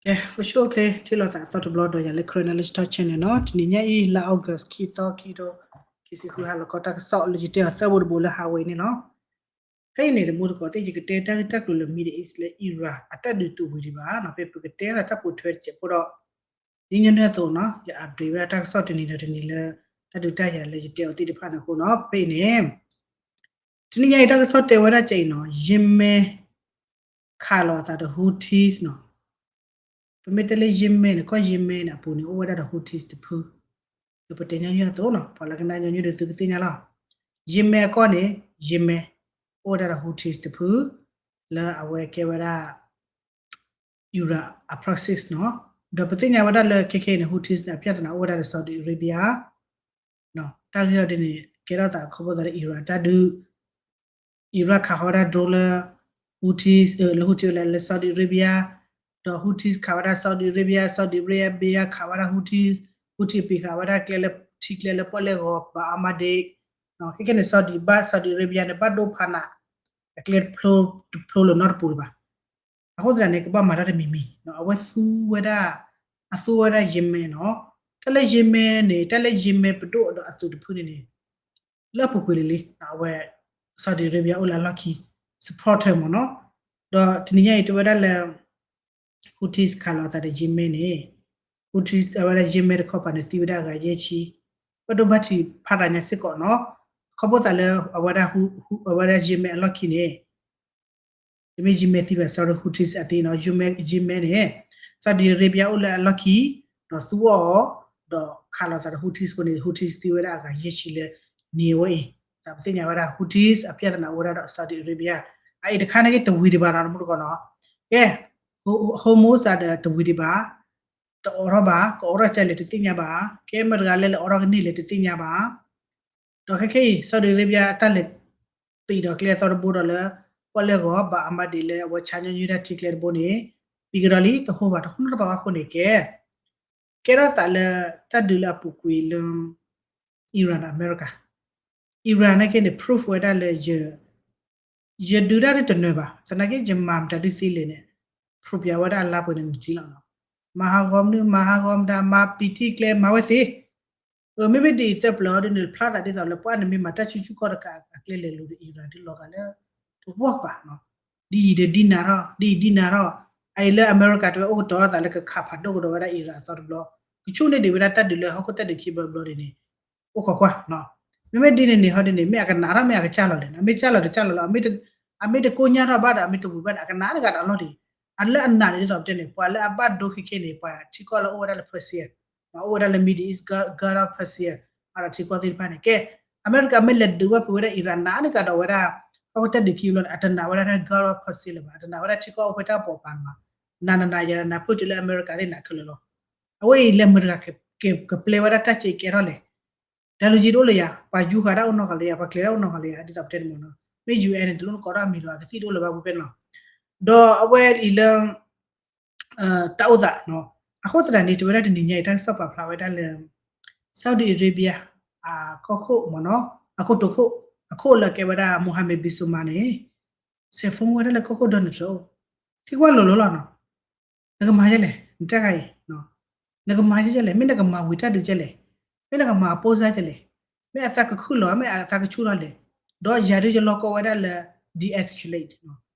ကဲ အိၣ်ဆူၣ်အိၣ်ချ့ ထံၣ်လိာ်သးအသီတဘျီဒီးယၤလၢ Karen Knowledge Talk Channel နီၤ. တနံၤညါအံၤ လါ August ခံသီ ခံကထိခံဆံဃု ဟါလီၤခီတၢ်ကစီၣ်လၢယတဲအီၤသၢဘိတဘိလၢ ဟးဝဲအံၤန့ၣ်လီၤ. ဖဲအံၤန့ၣ် သမူသကိးသ့ၣ် ယကတဲတၢ်ဂ့ၢ်တၢ်ကျိၤလၢ Middle East လၢ Iran အတၢ်ဒုးတဝံၤဒံးဘၣ်နီၤ. ဖဲပကတဲသးတၢ်ပိာ်ထွဲတစဲးဖိဒီး ဒ်ညီနုၢ်အသိးနီၤ ယ update ဝဲဒၣ်တၢ်ကစီၣ်တနံၤဒီးတနံၤလၢ တၢ်ဒုးတၢ်ယၤလၢယတဲအီၤသ့ၣ်တဖၣ်န့ၣ်အဃိနီၤ. ဖဲအံၤန့ၣ် တနံၤညါအံၤတၢ်ကစီၣ်တဲဝဲဒၣ်ကဲအံၤနီၤ ယမ့ၢ် ခးလိာ်အသးဒီး Houthis နီၤ. ပမ့ၢ်တဲလၢယမ့ၢ်န့ၣ် ကီၢ်ယမ့ၢ်န့ၣ် အပူၤန့ၣ် အိၣ်ဝဲဒၣ်ဒီး Houthis တဖု ဒီးပတဲညီနုၢ်အသိးနီၤ ပှၤလၢကနၣ်ညီနုၢ်ဒီးသုကသ့ၣ်ညါလီၤ. ယမ့ၢ်အကီၢ်န့ၣ် ယမ့ၢ် အိၣ်ဝဲဒၣ်ဒီး Houthis တဖု လၢအဝဲကဲဝဲဒၣ် Iran အ proxies နီၤ. ဒီးပသ့ၣ်ညါဝဲဒၣ်လၢခဲခဲအံၤန့ၣ် Houthis န့ၣ် အပြဿနာအိၣ်ဝဲဒၣ်ဒီး Saudi Arabia တၢ်ဂ့ၢ်အီၤဒ်န့ၣ် ကဲထီၣ်သးခီဖျိသးလၢ Iran တၢ်ဒုး Iran ခးဃီၤဝဲဒၣ် drone လၢ Houthis လၢ Houthis လၢ Saudi Arabia ဒီး Houthis ခးဝဲဒၣ် Saudi Arabia, Saudi Arabia ခးဝဲဒၣ် Houthis, Houthis ပံးဃာ်ဝဲဒၣ်ကျဲလၢ ထံကျဲလၢပီၣ်လဲၣ်ဂီၤ ဘၣ်အါမးဒ့း ခဲခဲန့ၣ် Saudi ဘၣ် Saudi Arabia န့ၣ် ဘၣ်ဒိဖးနး အကျဲတဖျိလၢၤနီတပူၤလၢၤဘၣ်. အဃိသတးန့ၣ် ကဘၣ်မၤတၢ်တမံၤမံၤ အဝဲသူဝဲဒၣ် အသူဝဲဒၣ် Yemen နီၤ. တၢ်လၢ Yemen န့ၣ် တၢ်လၢ Yemen ပဒိၣ်ဒီးအသုးတဖုန့ၣ်န့ၣ် လၢအပူၤကွံာ်လံလံ အဝဲ Saudi Arabia အိၣ်လၢအလီၢ်ခံ supporter မ့ၢ်နီၤ. ဒီးတနံၤညါအံၤတဲဝဲဒၣ်လၢ Houthis ခးလိာ်အသးဒီး Yemen န့ၣ် Houthis အဝဲဒၣ် Yemen တခီပၤန့ၣ် သံဝဲဒၣ်အဂၤယဲၢ်ဆံ ဘၣ်ဒိဘၣ်ထံးဖးဒိၣ်ညါစ့ၢ်ကီးနီၤ. ခီဖျိသးလၢ အဝဲဒၣ် အဝဲဒၣ် Yemen အလီၢ်ခံန့ၣ် တမ့ၢ် Yemen သံဘၣ် sorry Houthis အသံနီၤ Yemen န့ၣ် Saudi Arabia အိၣ်လၢအလီၢ်ခံ ဒီးသူအီၤ ဒီးခးလိာ်သးဒီး Houthis အဃိန့ၣ် Houthis သံဝဲဒၣ်အဂၤယဲၢ်ဆံလၢ နံၤအဝဲအံၤ သးပသ့ၣ်ညါဝဲဒၣ် Houthis အပြဿနာအိၣ်ဝဲဒၣ်ဒီး Saudi Arabia အအံၤတခါန့ၣ်က့တဝံၤဒံးဘၣ်နီၤ တမူတကိးနီၤ. ကဲ Hormuz ဒီးတဝံၤဒံးဘၣ် တအိးထီၣ်ဘၣ် ကအိးထီၣ်ကလဲၣ်တသ့ၣ်ညါဘၣ် ကဲမတၤတဂၤလဲၣ်လဲၣ်အိးထီၣ်ကန့ၢ်လဲၣ်တသ့ၣ်ညါဘၣ်. ဒီးခဲခဲအံၤ Saudi Arabia အတၢ်လဲၤပံးဒီးကျဲအသီတဘိဒီးလၢ ပီၣ်လဲၣ်ဂီၤ ဘၣ်အါမးဒ့းလၢအဝဲဆါညီနုၢ်ဒၣ်ထံကျဲတဘိန့ၣ် ပံးကဒီးလံ တဟိဘၣ် တဟိနီတဘၣ်ဘၣ်အဃိန့ၣ်ကဲ ကဲထီၣ်သးလၢတၢ်ဒုးလၢအပူၤကွံာ်လၢ Iran ဒီးအမဲရကၤ Iran နာ်က့န့ၣ် proof ဝဲဒၣ်လၢ ယဒုးတၢ်ဒုးတနၢၤဘၣ် သနာ်က့ ယမၤမတၤဒုးသ့လဲၣ်န့ၣ် proof ပၠးဝဲဒၣ်အလါပှဲၤန့ၣ်နုၢ်ထံလီၤနီၤ. မၤဟးဂီၤမနုၤ မၤဟးဂီၤမတၤ မၤပံာ်ထံကျဲ မၤဝဲသ့ မ့မ့ၢ်ဒ်အံၤသၢပျၢၤအီၤဒ်န့ၣ် ဖျါသးဒ်သိးလၢပှၤန့ၣ်မ့ၢ်မၤတၢ်ဆူၣ်ဆူၣ်ခီၣ်တကးအကျဲလဲၤလူၤဒီး Iran ဒုးလီၤဂာ်လၢ တဝီၢ်ဘၣ်နီၤ. ဒ်အံၤဒီးဒ်နၤထီၣ် ဒ်အံၤဒ်နၤထီၣ် အအံၤလၢအမဲရကၤတဲဝဲအိၣ်ကတီၤထီၣ်သးလၢကခးဖးဒိၣ်ကဒီးဝဲဒၣ် Iran အသီတဘျီ ကဆူၣ်န့ၢ်ဒံးဝဲဒၣ်တၢ်ဒုးလၢဟီၣ်ခိၣ်တၢ်ဒုးခံဘျီဘျီဒ်န့ၣ် အိၣ်ခိးကွၢ် မ့မ့ၢ်ဒ်န့ၣ်န့ၣ် ဟီဒ်န့ၣ် မ့ၢ်အကနးထီၣ် မ့ၢ်အကစၢ်လီၤလဲၣ် အမ့ၢ်စၢ်လီၤတစၢ်လီၤလီၤ အမ့ၢ်တကိညၢ်ထီၣ်ဘၣ်ဒီး အမ့ၢ်တဝံၤဘၣ်န့ၣ် အကနးတဂၤဒီးအလီၢ်ဒံး အလၢအနးန့ၣ်ဒ်သိးပတဲန့ၣ် ပှၤလၢအဘၣ်ဒိခဲခဲန့ၣ် ပှၤထံကီၢ်လၢအိၣ်ဝဲဒၣ်လၢ Persia အိၣ်ဝဲဒၣ်လၢ Middle East Gulf of Persia အဒီးထံကီၢ်သ့ၣ်တဖၣ်န့ၣ် ကဲ အမဲရကၤမ့ၢ်လဲၤဒုးဘၣ်ဖုးဝဲဒၣ် Iran နးန့ၣ်ကဒီးဝဲဒၣ် ဟီၣ်ခိၣ်တၢ်ဒုးခံဘျီန့ၣ် အတနးဝဲဒၣ် Gulf of Persia လၢၤဘၣ် အတနးဝဲဒၣ်ထံကီၢ်အိၣ်ဖဲတၢ်ပိာ်ပၤန့ၣ်ဘၣ် နးနးနးယၤနးနးဖုၣ်တုၤလၢအမဲရကၤသ့ၣ်နးခဲလၢာ်လီၤ. အဝဲအံၤလဲၤမတၤတဂၤကပျဲဝဲဒၣ်တၢ်စ့ကဲထီၣ်လဲၣ် တၢ်လူၤယံၤတအိၣ်လၢၤယၤ ပှၤယူၤဃာ်တၢ်အိၣ်နီၢ်ဃာ်လၢၤယၤ ပှၤကျဲၤတၢ်အိၣ်နီၢ်ဃာ်လၢၤယၤ ဒ်သိးပတဲန့ၣ်မ့ၢ်နီၤ မ့ၢ် ယူၣ်အဲၣ် န့ၣ် တလိၣ်နကိးထီၣ်အမံၤလၢၤဘၣ် ကသံၣ်တအိၣ်လၢၤဘၣ်ဝံၤဖဲန့ၣ်လီၤ. ဒီးအဝဲအံၤလၢ တၢ်အိၣ်သး အဃိသတးန့ၣ် တဲဝဲဒၣ်တနံၤညါအံၤ တၢ်ကစီၣ်ပာ်ဖျါဝဲဒၣ်လၢ Saudi Arabia အကီၢ်ခိၣ်မ့ၢ်နီၤ အခိၣ်တိာ်ခိၣ် အခိၣ်လၢကဲဝဲဒၣ် Mohammed bin Salman န့ၣ် စဲးဖိဝဲဒၣ်လၢကီၢ်ခိၣ် Donald Trump အိၣ် သံကွၢ်လိၤလိၤလီၤနီၤ နကမၤဒ်လဲၣ် နတၢ်ဂၤအံၤ နကမၤဒ်လဲၣ် မ့ၢ်နကမၤဝံၤတၢ်ဒုးဒ်လဲၣ် မ့ၢ်နကမၤအပိၢ်စါဒ်လဲၣ် မ့ၢ်အသးကခုၣ်လီၤ မ့ၢ်အသးကဆူၣ်ထီၣ်လဲၣ် ဒီးယၤဒုးယလီၢ်ကီဝဲဒၣ်လၢ de-escalate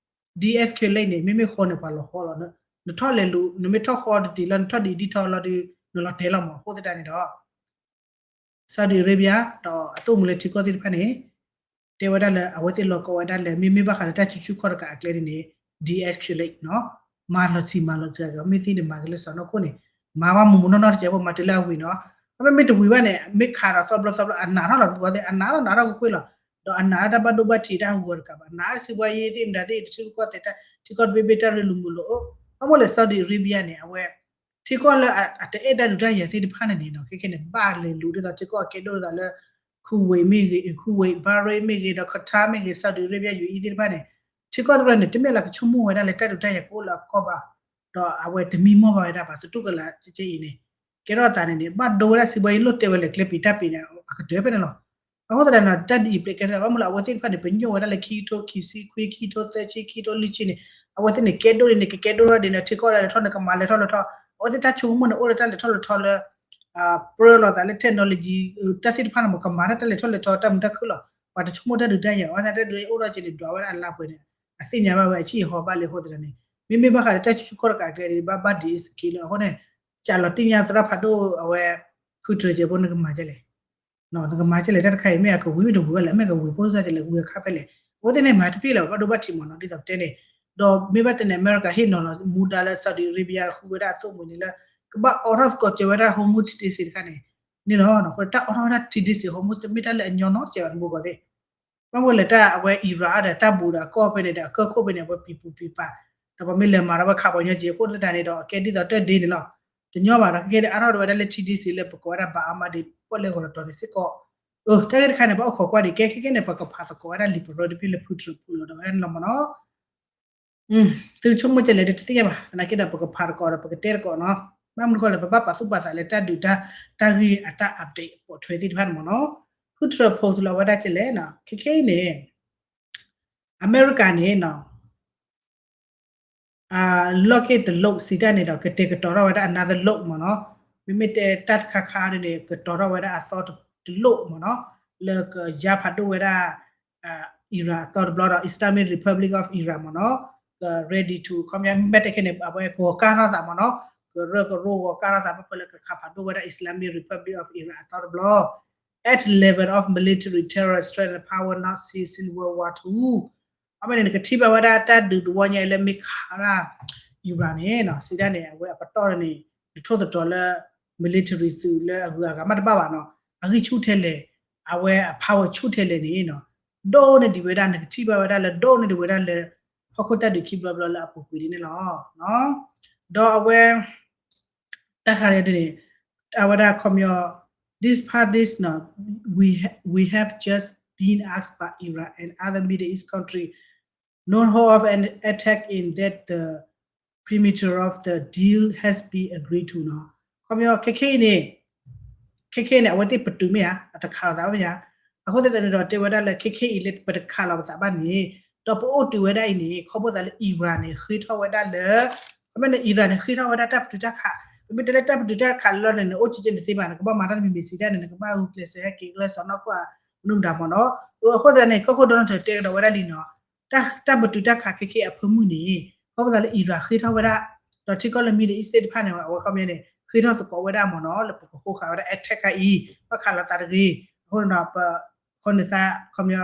de-escalate န့ၣ် မ့မ့ၢ်ဃီန့ၣ် ပှၤလီၤဃီလီၤ နထီၣ်လဲၤလူၤ နမ့ၢ်ထီၣ်ဃီတတံၤလီၤ နထီၣ်ဒ်အံၤဒ်ထီၣ်လီၤဒီး နလီၤတဲာ်လီၤမး အဃိသတးန့ၣ်ဒီး Saudi Arabia ဒီးအသိၣ်မူလၢထံကီၢ်သ့ၣ်တဖၣ်န့ၣ် တဲဝဲဒၣ်လၢအဝဲသ့ၣ်လီၤကီဝဲဒၣ်လၢ မ့မ့ၢ်ဘၣ်ဃးလၢတၢ်ဆူၣ်ဆူၣ်ခီၣ်တကးအကျဲဒ်န့ၣ် de-escalate နီၤ မၤလီၤဆံးမၤလီၤစှၤက့ၤ မ့ၢ်သ့န့ၣ် မၤက့ၤလၢစီၤနီၢ်ခိၣ်န့ၣ် မၤဝဲမူးမူးနီၢ်နီၢ်တစဲးဖိ မၤတုၤလၢအဝံၤနီၤ အမ့ၢ်မ့ၢ်တဝံၤဘၣ်န့ၣ် မ့ၢ်ခးဒီးသီဘျီသီဘျီ အနးထီၣ်လီၤ တပူၤသ့ၣ် အနးထီၣ်နးထီၣ်ကွ့ၢ်ကွ့ၢ်လီၤ ဒီးအနးထီၣ်တၢ်ဘၣ်ဒိဘၣ်ထံးတၢ်ဟးဂူာ်တကးဘၣ် နးစံးဘှါယ့သ့ၣ်မတၤသ့ၣ် တဆူၣ်တကီၢ်သဲးတၢ် ထံကီၢ်တဘ့ၣ်ဘ့ၣ်တၢ်ရ့လိာ်မုာ်လိာ် အမ့ၢ်လၢ Saudi Arabia န့ၣ် အဝဲ ထံကီၢ်လၢအတအဲၣ်တၢ်ဒုးတၢ်ယၤသ့ၣ်တဖၣ်န့ၣ်န့ၣ်နီၤ ခဲခဲန့ၣ် ဘၣ်လဲၤလူၤဒ်သိးထံကီၢ်အကဲဒိၣ်ဒ်သိးလၢ Kuwait မ့ၢ်ဂ့ၤ Kuwait Bahrain မ့ၢ်ဂ့ၤ ဒီး Qatar မ့ၢ်ဂ့ၤ Saudi Arabiaယူၤအံၤသ့ၣ်တဖၣ်န့ၣ် ထံကီၢ်တဖၣ်န့ၣ် တမ့ၢ်လၢကဆိကမိၣ်ဝဲဒၣ်လၢတၢ်ဒုးတၢ်ယၤကအိၣ်လၢအကီၢ်ဘၣ် ဒီးအဝဲတမံမီၢ်ဘၣ်ဝဲဒၣ်ဘၣ် သတူၢ်ကလာ်ကဲအံၤန့ၣ် ကဲထီၣ်သးန့ၣ်န့ၣ် ဘၣ်ဒိဝဲဒၣ်စံးဘှါယ့ လိၣ်တဲဝဲလဲၤကျဲပံၤတၢ်ပံၤန့ၣ် အကတၢၢ်ဖဲန့ၣ်လီၤ. အဃိသတးန့ၣ် တၢ်ဒ်အံၤ ပျဲကဲသး ဘၣ်မနုၤလဲၣ် အဝဲသ့ၣ်တဖၣ်န့ၣ် ပညိၣ်ဝဲဒၣ်လၢခံကထိခံဆံခွံ ခံကထိသၢဆံ ခံကထိလွံၢ်ဆံန့ၣ် အဝဲသ့ၣ်န့ၣ် ကဲဒိၣ်န့ၣ် ကကဲဒိၣ်ထီၣ်ဒ်န့ၣ် ထံကီၢ်လၢလဲၤထီၣ်န့ၣ် ကမၤလဲၤထီၣ်လဲၤထီၣ် အဝဲသ့ၣ်တၢ်ဆိကမိၣ်န့ၣ် အိၣ်လၢတၢ်လဲၤထီၣ်လဲၤထီလၢ ပြၢလိာ်သးလၢ technology တၢ်သ့ၣ်တဖၣ်န့ၣ်မ့ၢ် ကမၤတၢ်တၢ်လဲၤထီၣ်လဲၤထီတၢ်မုာ်တၢ်ခုၣ်လီၤ. ပှၤတဆိကမိၣ်တၢ်ဒုးတၢ်ယၤ ဘၣ်ဆၣ်တၢ်ဒုးအိၣ်ထီၣ်က့ၤန့ၣ် ဒွးဝဲဒၣ်အလါပှဲၤန့ၣ် အသ့ၣ်ညါဘၣ်ဝဲအဆံးအဟီဘၣ်လံအဃိသတးန့ၣ် မ့မ့ၢ်ဘၣ်ဃးဒီးတၢ်ဆူၣ်ခီၣ်တကးကျဲဒ် ဘၣ်ဘၣ်ဒ်အံၤစက့လၢအဃိန့ၣ် ကးလီၤတ့ၢ်ညါသရၣ်ဖးဒိၣ်အဝဲ ဖုထြၢးကဲးဖိ နကမၤကဲလဲၣ် နကမၤကဲလဲၣ် တၢ်တခါအံၤ မ့ၢ်အကဝံၤမ့ၢ်တဝံၤဘၣ်လဲၣ် မ့ၢ်ကဝံၤဖိစၢ်ကဲလဲၣ် ဝံၤအခါဖဲလဲၣ် အဝဲသ့ၣ်န့ၣ် မၤတပ့ၢ်လၢၤ ဘၣ်ဒိဘၣ်ထံးမ့ၢ်နီၤ ဒ်သိးပတဲန့ၣ် ဒီးမ့ၢ်ဘၣ်တဲန့ၣ် အမဲရကၤဟ့ၣ်နီၤလီၤမူဒါလၢ Saudi Arabia ဃုဝဲဒၣ်အသိၣ်မှံၤန့ၣ်လၢ ကဘၣ်အိးထီၣ်သကိးစၢၤဝဲဒၣ် Hormuz ထံဒ့စ့တခါန့ၣ် န့ၣ်လီၤ. အဃိတၢ်အိးထီၣ်ဝဲဒၣ်ထံဒ့စ့ Hormuz တမ့ၢ်တၢ်လၢအညီနီတစဲးဘၣ် တမူကီၢ်သ့ၣ် ဘၣ်မနုၤလဲၣ် တၢ်အဝဲ Iran ဒီးတၢ်ဘူးဒီးအကီၢ်ဖဲန့ၣ်ဒီး အကၢၢ်ခိၣ်ဖဲန့ၣ် အဝဲပံၤပူၤပံၤပာ် ဒီးပှၤမ့ၢ်လဲၤမၤထီၣ်ဝဲခးပှၤညီက့ၤအဃိသတးန့ၣ်ဒီး အကဲဒ်သိးတၢ်ဒ့န့ၣ်လီၤ. တညီဘၣ်ဒီး ခဲခဲန့ၣ် အါထီၣ်ဝဲဒၣ်လၢထံဒ့စ့လၢပကိးဝဲဒၣ် ဘၣ်အါမးဒ့ ပီၣ်လဲၣ်ဂီၤတတီၤန့ၣ်စ့ၢ်ကီး အၢ တၢ်ဂ့ၢ်တခါန့ၣ် ဘၣ်အိၣ်ခိးကွၢ်ဒံး ကဲခဲခဲန့ၣ် ပကဖးသကိးဝဲဒၣ်လံာ်ပရၢတဘ့ၣ်လၢ ဖုထြၢး ပူၤလီၤဒီးဝဲဒၣ်န့ၣ်လီၤမ့ၢ်နီၤ သုဆိကမိၣ်ကဲလဲၣ်ဒီးတသ့ၣ်ညါဘၣ် သနာ်က့ဒီး ပကဖးသကိးဒီး ပကတဲသကိးနီၤ ဘၣ်မနုၤဃိလဲၣ် ပဘၣ်ပာ်သူၣ်ပာ်သးလၢတၢ်ဒုးတၢ် တၢ်ဂ့ၢ်အတၢ် update ပိာ်ထွဲသ့ၣ်တဖၣ်န့ၣ်မ့ၢ်နီၤ ဖုထြၢး post လီၤဝဲဒၣ်ကဲလဲၣ်နီၤ ခဲခဲအံၤန့ၣ် အမဲရကၤန့ၣ်နီၤ အ lock it တလိၣ် စံးတၢ်န့ၣ်ဒီး ကတဲာ်ကတီၤထီၣ်ဝဲဒၣ် another lock မ့ၢ်နီၤ မ့မ့ၢ်တဲတၢ်တခါခါန့ၣ်န့ၣ် ကတီၤထီၣ်ဝဲဒၣ်အသီတလိၣ်မ့ၢ်နီၤ လၢကယါဖးဒိၣ်ဝဲဒၣ် Iran အသီတဘျီဒီး Islamic Republic of Iran မ့ၢ်နီၤ က ready to ခီပညီ မ့ၢ်တဲခဲန့ၣ် အဝဲကဂီၤကၢ်ထီၣ်သးမ့ၢ်နီၤ ကရၢကရိဂီၤကၢ်ထီၣ်သး ဘၣ်ဖဲလၢကခးဖးဒိၣ်ဝဲဒၣ် Islamic Republic of Iran အသီတဘျီ at level of military terror strength and power not seen since World War Two အဝဲန့ၣ် နကထံၣ်ဘၣ်ဝဲဒၣ်တၢ်ဒုးတဝီညါအံၤလၢမ့ၢ်ခးဒၣ် Iran န့ၣ်နီၤ စံးတၢ်န့ၣ် အဝဲအပတီၢ်န့ၣ် ဒုးထိၣ်သတြီၤလၢ military သုးလၢအဂုၤအဂၤမးတဘၣ်ဘၣ်နီၤ အဂံၢ်ဆူၣ်ထဲလဲၣ် အဝဲအ power ဆူၣ်ထဲလဲၣ်န့ၣ်နီၤ ဒိၣ်န့ၢ်ဒံးဝဲဒၣ် နကထံၣ်ဘၣ်ဝဲဒၣ်လၢဒိၣ်န့ၢ်ဒံးဝဲဒၣ်လၢ ဟီၣ်ခိၣ်တၢ်ဒုးခံဘျီဘျီလၢအပူၤကွံာ်ဒ်န့ၣ်လီၤ. ဒီးအဝဲ တၢ်ခါန့ၣ် အဝဲဒၣ်ခီပညီ this part this နီၤ we ha- we have just been asked by Iran and other Middle East country known of an attack in that the perimeter of the deal has been agreed to နီၤ ခီပညီ ခဲခဲအံၤန့ၣ် ခဲခဲအံၤန့ၣ် အဝဲသ့ၣ်ပတုာ်မ့ၢ်ဧါ အတခးလိာ်သးဘၣ်မ့ၢ်ဧါ အဃိသတးန့ၣ်ဒီး တဲဝဲဒၣ်လၢ ခဲခဲအံၤလၢပတခးလိာ်ပသးဘၣ်န့ၣ် ဒီးပအိၣ်တုၤဝဲဒၣ်အံၤန့ၣ် ခီဖျိသးလၢ Iran န့ၣ် ဃ့ထီၣ်ဝဲဒၣ်လၢ ခီပညီန့ၣ် Iran န့ၣ် ဃ့ထီၣ်ဝဲဒၣ်တၢ်ပတုာ်တၢ်ခး ပမ့ၢ်တဲလၢတၢ်ပတုာ်တၢ်ခးလီၤန့ၣ် နအိၣ်ကကဲန့ၣ်သ့ဘၣ် နကဘၣ်မၤတၢ်တမံၤမံၤစံးတၢ်န့ၣ် နကဘၣ်ဂုာ်ကျဲးစၢးဟဲက့ၤလၢစီၢ်နီၤခိၣ်အမနုၤမတၤမ့ၢ်နီၤ အဃိသတးန့ၣ် ကီၢ်ခိၣ် Donald Trump တဲကဒီးဝဲဒၣ်လံနီၤ တၢ်ပတုာ်တၢ်ခးခဲခဲအဖၢမုၢ်န့ၣ် ခီဖျိသးလၢ Iran ဃ့ထီၣ်ဝဲဒၣ် ဒီးထံကီၢ်လၢ Middle East သ့ၣ်တဖၣ်န့ၣ် အဝဲခီပညီန့ၣ် ဃ့ထီၣ်သကိးဝဲဒၣ်မ့ၢ်နီၤ လၢပကဃိဃာ်ဝဲဒၣ် attack ခါအံၤ ဘၣ်ခးလိာ်သးတဂ့ၤ အဃိန့ၣ်ဒီး ပ ခီန့ၣ်သး ခီပညီ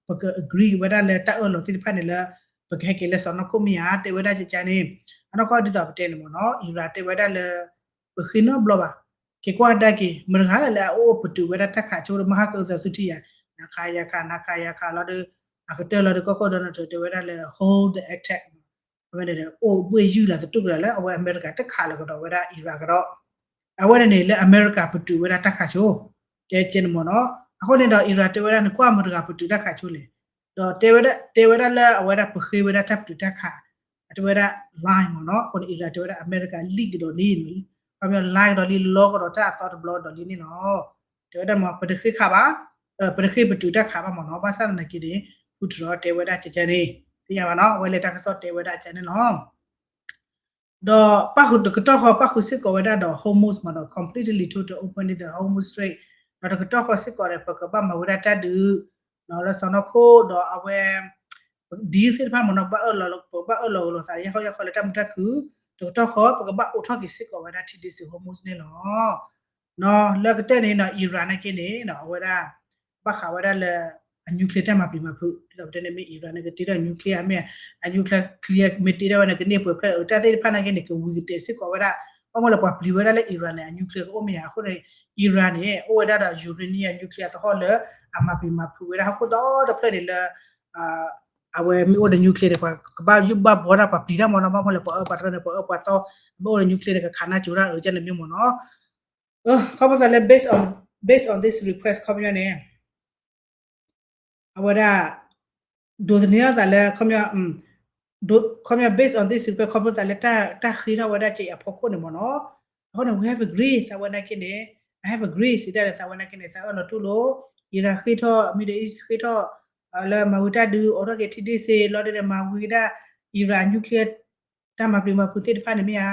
ပက agree ဝဲဒၣ်လၢတၢ်အၢၣ်လီၤသ့ၣ်တဖၣ်န့ၣ်လၢ ပကဟဲက့ၤလၢစီၢ်နီၤခိၣ်မ့ၢ်ဧါ တဲဝဲဒၣ်ကကန့ၣ် အနီၢ်ကီၢ်ဒ်သိးပတဲန့ၣ်မ့ၢ်နီၤ Iran တဲဝဲဒၣ်လၢ ပဃ့နီတဘျီဘၣ် က့ၤကွၢ်ကဒါက့ၤ မတၤတဂၤလၢအအိၣ်ပတုာ်ဝဲဒၣ်တၢ်ခးဆိဒီး မဟါကသုထံယၤ နၤခးယၤခး နၤခးယၤခးလီၤဒီး အကတၢၢ်လီၤဒီး ကီၢ်ခိၣ် Donald Trump တဲဝဲဒၣ်လၢ hold the attack အဝဲန့ၣ် အိၣ်ဘှ့ၣ်ယုၢ်လီၤသတူၢ်ကလာ်လၢ အဝဲအမဲရကၤတခးလီၤကဒီးဝဲဒၣ် Iran ကဒီး အဝဲန့ၣ်န့ၣ် လၢအမဲရကၤပတုာ်ဝဲဒၣ်တၢ်ခးဆိ ကဲကဲန့ၣ်မ့ၢ်နီၤ အဃိန့ၣ်ဒီး Iran တဲဝဲဒၣ် နကွၢ်မတၤတဂၤပတုာ်တၢ်ခးဆိလဲၣ် ဒီးတဲဝဲဒၣ် တဲဝဲဒၣ်လၢအဝဲဒၣ်ပဃ့ဝဲဒၣ်တၢ်ပတုာ်တၢ်ခး အတဲဝဲဒၣ် line မ့ၢ်နီၤ အဃိန့ၣ် Iran တဲဝဲဒၣ် အမဲရကၤ leak ကဒီးလံ ခီပညီ line ကဒီးလံ လီကဒီးတၢ်အသီတဘျီကဒီးလံန့ၣ်လီၤ တဲဝဲဒၣ်မ့ၢ် ပတဃ့ခးဘၣ် ပတဃ့ပတုာ်တၢ်ခးဘၣ်မ့ၢ်နီၤ ဘၣ်ဆၣ်သနာ်က့န့ၣ် ဖုထြၢးတဲဝဲဒၣ်ကကန့ၣ် သ့ၣ်ညါဘၣ်နီၤ အဝဲလဲၤတၢ်ကစီၣ်တဲဝဲဒၣ်ကကန့ၣ်လီၤ ဒီးပၣ်ဃုာ်တကတီၢ်ဃီ ပၣ်ဃုာ်စ့ၢ်ကီးဝဲဒၣ်ဒီး Hormuz မ့ၢ်နီၤ completely total opening the Hormuz Strait ဒီးတကတီၢ်ဃီစ့ၢ်ကီးန့ၣ် ပကဘၣ်မၤဝဲဒၣ်တၢ်ဒုး လၢစီၢ်နီၤခိၣ်ဒီးအဝဲ deal သ့ၣ်တဖၣ်မ့ၢ်နီၤ ပဘၣ်အၢၣ်လီၤလိာ်သး ယၢ်ခီယၢ်ခီလၢတၢ်မုာ်တၢ်ခုၣ် တကတီၢ်ဃီ ပကဘၣ်အိးထီၣ်က့ၤစ့ၢ်ကီးဝဲဒၣ် ထံဒ့စ့ Hormuz န့ၣ်လီၤ လၢကတၢၢ်န့ၣ်နီၤ Iran နာ်က့န့ၣ်နီၤ အဝဲဒၣ် ဘၣ်ဃးဝဲဒၣ်လၢ အ nuclear တၢ်မၤပျံၤမၤဖုး ဒ်သိးပတဲန့ၣ်မ့ၢ် Iran န့ၣ် ကတ့ထီၣ် nuclear မ့ၢ် အ nuclear မ့ၢ်တ့ထီၣ်ဝဲန့ၣ် ကန့ၢ်ပှဲၤဖျၢၣ် တၢ်သ့ၣ်တဖၣ်နာ်က့န့ၣ် ကဝံၤကတဲာ်စ့ၢ်ကီးဝဲဒၣ် ဘၣ်မနုၤလဲၣ် ပှၤပျံၤဝဲဒၣ်လၢ Iran န့ၣ် အ nuclear ကအိၣ်မ့ၢ်ဧါ အဃိန့ၣ် Iran န့ၣ် အိၣ်ဝဲဒၣ်ဒီး uranium nuclear သဟီၣ်လၢ အမၤပျံၤမၤဖုးဝဲဒၣ် ဟီၣ်ခိၣ်ဒီတဖျၢၣ်န့ၣ်လၢ အဝဲမ့ၢ်အိၣ်ဒီး nuclear န့ၣ် ပှၤကဘၣ်ယုၢ်ဘၣ်ဘှီတၢ် ပှၤပျံၤတၢ်မ့ၢ်နီၤ ဘၣ်မနုၤလဲၣ် ပှၤအၢပှၤသီန့ၣ် ပှၤအၢပှၤသီ မ့ၢ်အိၣ်ဒီး nuclear န့ၣ် ကခးနၢ်ကၠိတၢ်အၢကန့ၣ်မ့ၢ်မ့ၢ်နီၤ ခီဖျိသးလၢ based on based on this request ခီပညီန့ၣ် အဝဲဒၣ် ဒိးသန့ၤထီၣ်သးလၢ ခီပညီ ခီပညီ based on this request ခီဖျိသးလၢတၢ်ဃ့ထီၣ်ဝဲဒၣ်ကဲအဖီခိၣ်န့ၣ်မ့ၢ်နီၤ အဃိန့ၣ် we have agree သးဝဲနာ်က့န့ၣ် I have agree စံးတၢ်ဒီးသးဝဲနာ်က့န့ၣ် သးအၢၣ်လီၤတူၢ်လိာ် Iran ဃ့ထီၣ် Middle East ဃ့ထီၣ် လၢမၤဝံၤတၢ်ဒုးအိးထီၣ်က့ၤထံဒ့ၣ်စ့ လီၤဒဲးဒီးမၤဝံၤဒၣ် Iran nuclear တၢ်မၤပျံၤမၤဖုးသ့ၣ်တဖၣ်န့ၣ်မ့ၢ်ဧါ.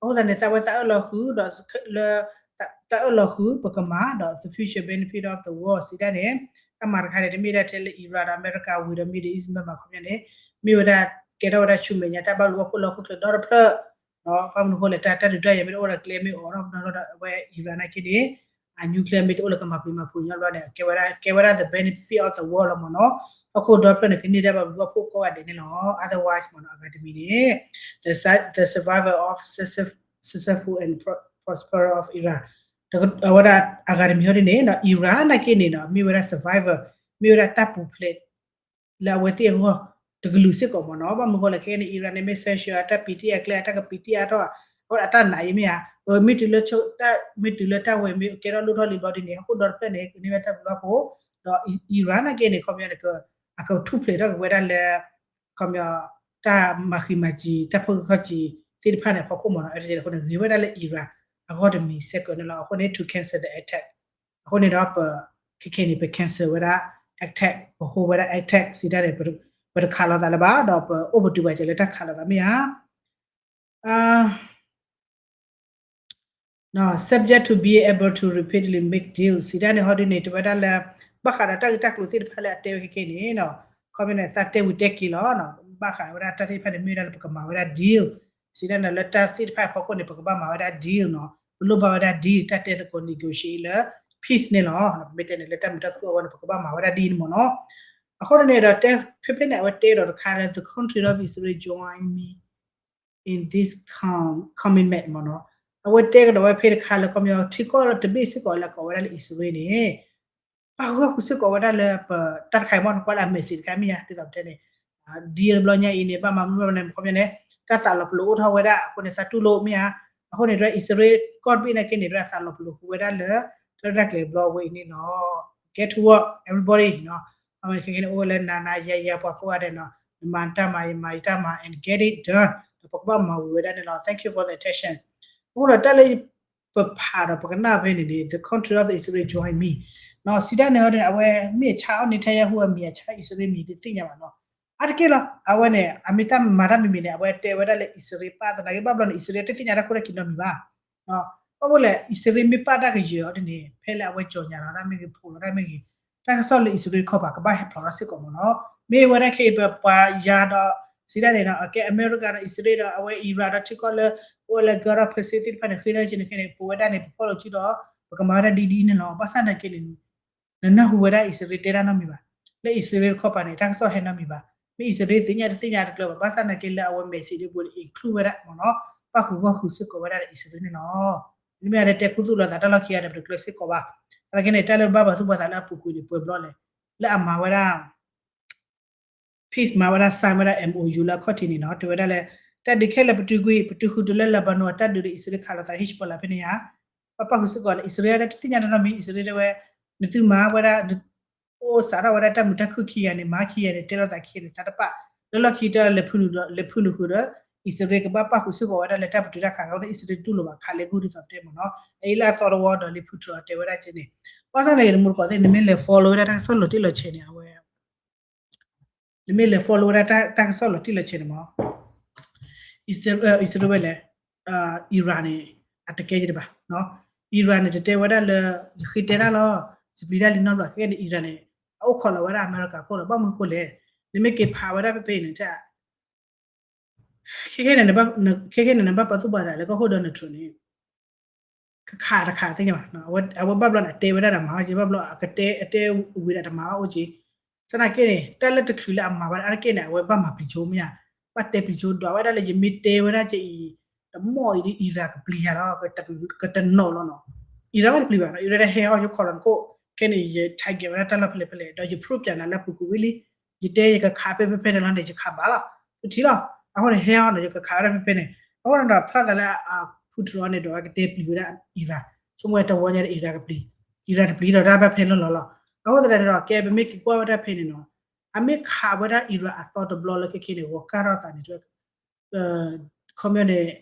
အဃိသတးန့ၣ် သးဝဲသးအၢၣ်လီၤဃုာ်ဒီး လၢ သးအၢၣ်လီၤဃုာ် ပကမၤဒီး the future benefit of the world စံးတၢ်န့ၣ် တၢ်မၤတခါန့ၣ် တမ့ၢ်ဒၣ်ထဲလၢ Iran ဒီး America ဝံၤဒီး Middle East မ့ၢ်မၤခီပညီန့ၣ် မ့ၢ်ဝဲဒၣ် ကဲထီၣ်ဝဲဒၣ်ဆူမဲာ်ညါ တၢ်ဘၣ်ဘျုးဘၣ်ဖှိၣ်လၢဟီၣ်ခိၣ်ချၢဒီတဖျၢၣ် ဘၣ်မနုၤအဃိလဲၣ် တၢ် တၢ်ဒုးတၢ်ယၤမ့ၢ်တအိၣ်ဒီးကျဲမ့ၢ်အိးထီၣ်နီၢ်နီၢ်ဒီး အဝဲ Iran နာ်က့န့ၣ် အ nuclear မ့ၢ်တအိၣ်လၢကမၤပျံၤမၤဖုးညီဘျီန့ၣ် ကဲဝဲဒၣ် ကဲဝဲဒၣ် the benefit of the world လီၤမ့ၢ်နီၤ. ဟီၣ်ခိၣ်ဒီဖျၢၣ်န့ၣ် ကန့ၢ်တၢ်ဘၣ်ဘျုးဘၣ်ဖှိၣ်ကိးဂၤဒဲးန့ၣ်လီၤ. Otherwise မ့ၢ်နီၤ အဂၤတမံၤန့ၣ် the survival of successful and prosper of Iran အဝဲဒၣ်အဂၤတမံၤဟီဒ်န့ၣ်နီၤ Iran နာ်က့န့ၣ်နီၤ မ့ၢ်ဝဲဒၣ် survivor မ့ၢ်ဝဲဒၣ်တၢ်ပူၤဖျဲး လၢအဝဲသ့ၣ်အဂီၢ် တကလုာ်စ့ၢ်ကီးမ့ၢ်နီၤ. ဘၣ်မနုၤဃိလဲၣ် ခဲအံၤန့ၣ် Iran န့ၣ် မ့ၢ် sanction အတၢ်ပံးတံၢ်အကျဲ အတၢ်ကပံးတံၢ်အါထီၣ် အဝဲဒၣ်အတၢ်နာ်အံၤမ့ၢ်ဧါ မ့ၢ်တုၤလၢ မ့ၢ်တုၤလၢတၢ်ဝဲၤမ့ၢ်ကဲထီၣ်လိၣ်ထီၣ်လံဘျီဒ်န့ၣ် ဟီၣ်ခိၣ်ဒီတဖျၢၣ်န့ၣ် ကန့ၢ်ဝဲတၢ်ဘျုးဘၣ်ဖှိၣ် ဒီး Iran နာ်က့န့ၣ် ခီပညီန့ၣ် အကထူၣ်ဖျဲးထီၣ်က့ၤဝဲဒၣ်လၢ ခီပညီ တၢ်မၤဃံးမၤစၢၤ တၢ်ဖိၣ်ဃံခီၣ်စၢၤသ့ၣ်တဖၣ်န့ၣ် အဖီခိၣ်မ့ၢ်နီၤ. အဃိန့ၣ် ဂ့ၤဝဲဒၣ်လၢ Iran အဂီၢ်တမံၤစ့ၢ်ကီးန့ၣ်လီၤ. အဃိန့ၣ် to cancel the attack အဃိန့ၣ်ဒီးပ ခဲခဲန့ၣ် ပ cancel ဝဲဒၣ် attack ပ hold ဝဲဒၣ် attack စံးတၢ်န့ၣ် ပတခးလိာ်သးလၢၤဘၣ် ဒီးပအိၣ်ပတုာ်ဘၣ်စၢၤလၢတၢ်ခးလိာ်သးမ့ၢ်ဧါ subject to being able to repeatedly make deals စံးတၢ်န့ၣ် ဟီဒ်န့ၣ် တဝဲဒၣ်လၢ ဘၣ်ဃးဒီးတၢ်ဂ့ၢ်တၢ်ကျိၤသ့ၣ်တဖၣ်လၢအတဲဝဲခဲခဲန့ၣ်နီၤ ခီပညီန့ၣ် သးတဲဝံၤတဲက့ၤလီၤ. ဘၣ်ဃးဝဲဒၣ်တၢ်သ့ၣ်တဖၣ်န့ၣ် မ့ၢ်ဝဲဒၣ်လၢပကမၤဝဲဒၣ် deal စံးတၢ်န့ၣ် လၢတၢ်သ့ၣ်တဖၣ်အဖီခိၣ်န့ၣ် ပကဘၣ်မၤဝဲဒၣ် deal နီၤ ပလိၣ်ဘၣ်ဝဲဒၣ် deal တၢ်တဲသကိး negotiate လၢ peace န့ၣ်လီၤ. ပမ့ၢ်တဲန့ၣ် လၢတၢ်မုာ်တၢ်ခုၣ်အဂီၢ်န့ၣ် ပကဘၣ်မၤဝဲဒၣ်ဒ်န့ၣ်မ့ၢ်နီၤ. အဃိန့ၣ်ဒီး တဲဖဲဖဲန့ၣ် အဝဲတဲဒီးတခါလၢ the country of Israel join me in this com- commitment မ့ၢ်နီၤ. အဝဲတဲကဒီးဝဲဖဲတခါလၢ ခီပညီ ထံကီၢ်လၢတဘ့ၣ်စ့ၢ်ကီးလၢကိးဝဲဒၣ်လၢအံၣ်စရ့လးန့ၣ် ပာ်ဃုာ်ဃုာ်စ့ၢ်ကီးဝဲဒၣ်လၢပတၢ်တခါအံၤမ့ၢ်နကွၢ်လၢအ message တခါမ့ၢ်ဧါ ဒ်သိးပတဲန့ၣ် deal တဘျီညါအံၤန့ၣ် ဘၣ်မၤမနုၤလဲၣ်န့ၣ် ခီပညီန့ၣ် တၢ်သးလီၤပလိာ်အိၣ်ထီၣ်ဝဲဒၣ်အဃိန့ၣ် သးတူၢ်လိာ်မ့ၢ်ဧါ. အဃိန့ၣ်ဒီး အံၣ်စရ့လးကီၢ်တဘ့ၣ်နာ်က့န့ၣ်ဒီး သးလီၤပလိာ်ဃုာ်ဝဲဒၣ်လၢ တၢ်ရဲၣ်တၢ်ကျဲၤတဘျီဝဲအံၤန့ၣ်လီၤ. Get to work everybody နီၤ. အဝဲန့ၣ်ခဲခဲန့ၣ် အိၣ်ဝဲလၢနၤနၤယၤယၤပှၤကိးဂၤဒဲးနီၤ နမၤနတၢ်မၤယမၤယတၢ်မၤ and get it done ဒီးပကဘၣ်မၤဝံၤဝဲဒၣ်န့ၣ်လီၤ. Thank you for the attention. အဃိဒီးတၢ်လၢ ပဖးဒီးပကနၣ်ဖဲန့ၣ်န့ၣ် the country of Israel join me နီၤ စံးတၢ်န့ၣ်ဟီဒ်န့ၣ် အဝဲမ့ၢ်အဆါအီၣ်န့ၢ်ထဲယဲၢ်ဟူအမံၤအဆါအံၣ်စရ့လးမံၤတသ့ၣ်ညါဘၣ်နီၤ. အါတက့ၢ်လီၤ အဝဲန့ၣ် အမ့ၢ်တၢ်မၤတၢ်မံၤမံၤန့ၣ် အဝဲတဲဝဲဒၣ်လၢအံၣ်စရ့လးပာ်သနာ်က့ ဘၣ်ဘျီန့ၣ် အံၣ်စရ့လးတသ့ၣ်ညါတၢ်ခိၣ်တၢ်ခံနီတမံၤဘၣ်. ဘၣ်မနုၤလဲၣ် အံၣ်စရ့လးမ့ၢ်ပာ်တၢ်ကယၢၤအီၤဒ်န့ၣ် ဖဲလၢအဝဲကၠီၤညါလီၤတၢ်မ့ၢ်ဂ့ၤ ဖိးလီၤတၢ်မ့ၢ်ဂ့ၤ တၢ်ကစီၣ်လၢအံၣ်စရ့လးတခီပၤ ကဘၣ်ဟဲဖျိးထီၣ်စ့ၢ်ကီးမ့ၢ်နီၤ. မ့ၢ်ဝဲဒၣ်ခဲအံၤပပှၤယါဒီး စံးတၢ်န့ၣ်ဒီး အကဲအမဲရကၤဒီးအံၣ်စရ့လးဒီး အဝဲအံရၣ်ဒီးထံကီၢ်လၢ အိၣ်ဝဲလၢ Gulf ဖဲစ့သ့ၣ်တဖၣ်န့ၣ် ဃ့ထီၣ်က့ၤန့ၣ်ခဲန့ၣ် ပဝဲဒၣ်န့ၣ် ပဖီၣ်လိာ်စုဒီး ပကမၤဝဲဒၣ်ဒ်ဒ်န့ၣ်လီၤ. ဘၣ်ဆၣ်နာ်က့န့ၣ် နနၢ်ဟူဝဲဒၣ်အံၣ်စရ့လးတဲတၢ်နီတမံၤဘၣ်. လၢအံၣ်စရ့လးတခီပၤန့ၣ် တၢ်ကစီၣ်ဟဲနီတမံၤဘၣ်. မ့ၢ်အံၣ်စရ့လးသ့ၣ်ညါတသ့ၣ်ညါတကျၢၤဘၣ်. ဘၣ်ဆၣ်နာ်က့လၢအဝဲ message ဒ်ပူၤန့ၣ် include ဝဲဒၣ်မ့ၢ်နီၤ ပၣ်ဃုာ်ဂီၢ်ဃုာ်စ့ၢ်ကီးဝဲဒၣ်ဒီးအံၣ်စရ့လးန့ၣ်လီၤ. မ့မ့ၢ်အတဲခူသူၣ်လိာ်သးတၢ်လီၢ်ခံဂၤဒီး ပတကျၢၤစ့ၢ်ကီးဘၣ်. သနာ်က့န့ၣ် တၢ်လၢဘၣ်ပာ်သူၣ်ပာ်သးလၢအပူၤကွံာ်န့ၣ် ပှဲၤဘျီလဲၣ် လၢအမၤဝဲဒၣ် peace မၤဝဲဒၣ် sign ဝဲဒၣ် MOU လၢအခီၣ်ထံးန့ၣ်နီၤ တဲဝဲဒၣ်လၢ တၢ်ဒုးခဲလၢာ်ပတုာ်ကွံာ် ပတုာ်ဃုာ်တုၤလၢ Lebanon တၢ်ဒုးဒီးအံၣ်စရ့လးခးလိာ်သး Hezbollah ဖဲန့ၣ်ဧါ. ပပၣ်ဃုာ်စ့ၢ်ကီးန့ၣ် အံၣ်စရ့လးတသ့ၣ်ညါတၢ်နီတမံၤ အံၣ်စရ့လးတဲဝဲ နသုမၤဝဲဒၣ် အိၣ်စးထီၣ်ဝဲဒၣ်တၢ်မုာ်တၢ်ခုၣ်ခံဂၤန့ၣ် မၤခံဂၤန့ၣ် တဲလိာ်သးခံဂၤန့ၣ် သးတပာ် လၢလီၢ်ခံတၢ်လဲၤဖုနုာ်ဒီး လဲၤဖုနုာ်ဃုာ်ဒီး အံၣ်စရ့လးကဘၣ်ပၣ်ဃုာ်စ့ၢ်ကီးဝဲဒၣ်လၢတၢ်ပတုာ်တၢ်ခး အဃိန့ၣ် အံၣ်စရ့လးတူၢ်လိာ်ဘၣ် ခးလဲၤဂုၢ်ဒ်သိးပတဲမ့ၢ်နီၤ အအံၤလၢအသီတဝီဒီးလံာ်ဖုထြီတဲဝဲဒၣ်ကဲန့ၣ် ဘၣ်ဆၣ်န့ၣ် တမူတကိးသ့ၣ် နမ့ၢ်လဲၤ follow ဝဲဒၣ်တၢ်ကစီၣ်လီၤတံၢ်လီၤဆဲးန့ၣ် အဝဲ နမ့ၢ်လဲၤ follow ဝဲဒၣ်တၢ်ကစီၣ်လီၤတံၢ်လီၤဆဲးန့ၣ်မ့ၢ် အံၣ်စရ့လးဝဲလဲၣ် Iran န့ၣ် အတကဲယတဘၣ် Iran န့ၣ် တတဲဝဲဒၣ်လၢ ယဃ့တဲတၢ်လီၤ ယပျံၤတၢ်လံနီတဘျီ ခဲကဲန့ၣ် Iran န့ၣ် အအိၣ်ခိးလီၤဝဲဒၣ်အမဲရကၤခိၣ်လီၤ ဘၣ်မနုၤဃိလဲၣ် နမ့ၢ်က့ၤဖးဝဲဒၣ်ဖဲဖဲအံၤန့ၣ် ခဲခဲန့ၣ် ခဲခဲန့ၣ် နဘၣ်ပာ်သူၣ်ပာ်သးလၢကီၢ်ခိၣ် Donald Trump န့ၣ် ကခးတခးသ့ၣ်ညါဘၣ် အဝဲဘၣ်ဘျီန့ၣ် အတဲဝဲဒၣ်ဒီးမၤအီၣ်က့ ဘၣ်ဘျီအကတဲအတဲဝံၤဒီးတမၤဘၣ်အိၣ်က့ သနာ်က့န့ၣ် တၢ်လၢတချုးလၢအမၤဝဲဒၣ်အါတက့ၢ်န့ၣ် အဝဲဘၣ်မၤပျံၤဆိမ့ၢ်ဧါ ဘၣ်တဲပျံၤဆိဒွးဝဲဒၣ်လၢယမ့ၢ်တဲဝဲဒၣ်ကဲအံၤ တမီၢ်အံၤဒ် Iran ကပျံၤယၤလီၤ ကတနီၤလီၤနီၤ Iran ဘၣ်တပျံၤဘၣ်နီၤ Iran တဟဲဟီယိခီလီၤနကိၣ် ခဲန့ၣ် ယ target ဝဲဒၣ်တၢ်လီၢ်ဖဲလဲၣ်ဖဲလဲၣ် ဒီးယ proof ပၠးနၤလၢအပူၤကွံာ်ဝံၤလံ ယတဲယကခးဖဲဖဲဖဲန့ၣ်လီၤန့ၣ် ယခးဘၣ်လီၤ သုထံၣ်လီၤ အဃိန့ၣ် ဟဲဟီန့ၣ် ယကခးဝဲဒၣ်ဖဲဖဲန့ၣ် အဃိန့ၣ်ဒီး ဖျါသးလၢအ Putin န့ၣ်ဒီး အကတဲပျံၤဝဲဒၣ် Iran ဆိကမိၣ်ဝဲတဝီညါဒီး Iran ကပျံၤ Iran တပျံၤဒီးတၢ်ဘၣ်ဖဲလီၢ်လီၤလီၤ အဃိသတးန့ၣ်ဒီး ကဲပမ့ၢ်က့ၤကွၢ်ဝဲဒၣ်ဖဲန့ၣ်နီၤ အမ့ၢ်ခးဝဲဒၣ် Iran အသီတဘျီလၢခဲခဲန့ၣ် ဂီၤကၢ်ထီၣ်သးန့ၣ် ခီပညီန့ၣ်